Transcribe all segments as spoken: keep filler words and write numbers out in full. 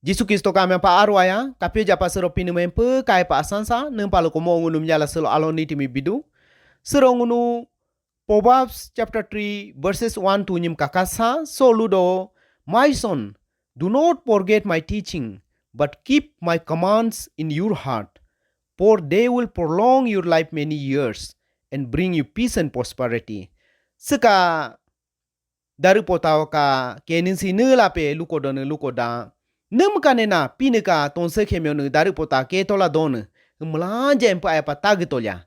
Jisu Kristo ka miampa aro aya, kapyo japa sero Pinii mi hempyo ka ayapa asansa, niimpa lukoda mo ngunu miilanja selo alo niti mi bidu. Sero ngunu Proverbs chapter three verses one to nyim kakasa, so ludo, "My son, do not forget my teaching, but keep my commands in your heart, for they will prolong your life many years and bring you peace and prosperity." Siika darii potau ka kenin si nii lape lukodo nii lukoda. Niimpa ka nena Pinii ka tonse khemyo nii darii pota ke tola donii. Miilanja hempyo ayapa tagii tolya.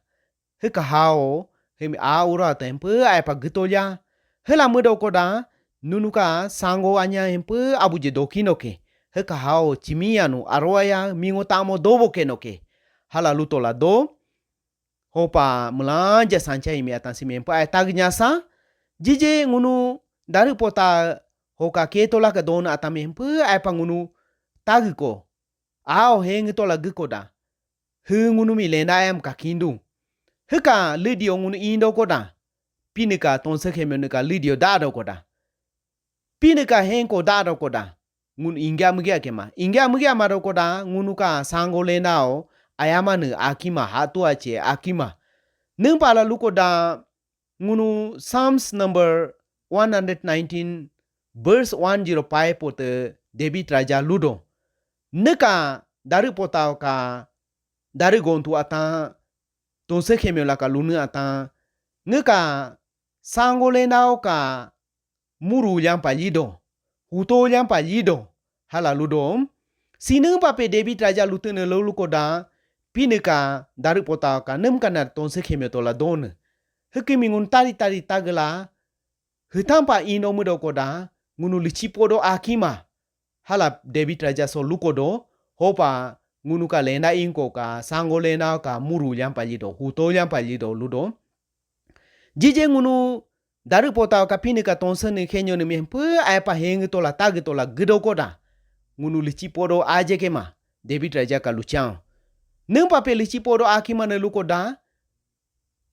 Hiika hao, hiimi a ura ta hempyo ayapa gii tolya. Hiila miido koda, nunu ka sango anya hempyo abuje dokiino ke. Hiika hao chimi anu aro aya mingo tamo dobo keno ke. Hiila lutola do. Hopa miilanja sancha imi atan si mi hempyo aya tagii nyasa. Jije ngunu darii pota hoka ke tola ka donii atan mi hempyo ayapa ngunu tagii ko. Ao hengii tola gii koda. Hii ngunu mi lenda ayam ka kindu. Hiika lidio ngunu indo koda. Pinii ka tonse khemyo nii ka lidio dado koda. Pinii ka henko dado koda. Ngunu ingya miigya kema. Ingya miigya mado koda, ngunu ka sango lendao ayama nii akima, hatu ache akima. Niimpa la lukoda, ngunu Psalms number one hundred nineteen, verse one zero five pote David Raja ludo. Niika darii potau ka, darii gontu atan, tonse khemyo la ka lunii atan. Ngiika sango lendao ka muru lyampa lyido. Huto lyampa lyido. Hiila ludo. Siniimpa pe David Raja lutii nii lolu koda, Pinii ka darii potau ka niimpa ka na tonse khemyo tola donii. Hiikimi ngunu tari tari tagii la, hiitampa ino miido koda, ngunu lichi podo akima. Hiila David Raja so lukodo, hopa ngunu ka lenda inko ka, sango lenda ka muru lyampa lyido, huto lyampa lyido ludo. Jije ngunu darii potau ka Pinii ka tonse nii khenyo nii mi hempyo ayapa hengii tola tagii tola giido koda. Ngunu lichi podo aje kema, David Raja ka luchao. Niimpa pe lichi podo akima nii lukoda,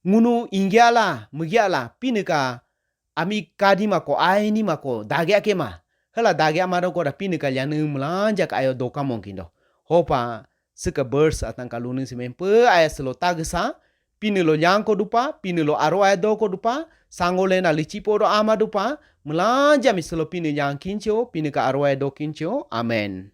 ngunu ingyala, miigyala, Pinii ka ami kadima ko, aini ma ko, dagya kema. Hiila dagya mado koda Pinii ka lyanii miilanja ka ayo doka mongkindo. Hopa, siika verse atan ka lunii si mi hempyo aya silo tagii sa, Pinii lo lyanko dupa, Pinii lo aro aya doko dupa, sango lena lichi podo ama dupa, miilanja mi silo Pinii lyankincho, Pinii ka aro aya dokincho. Amen.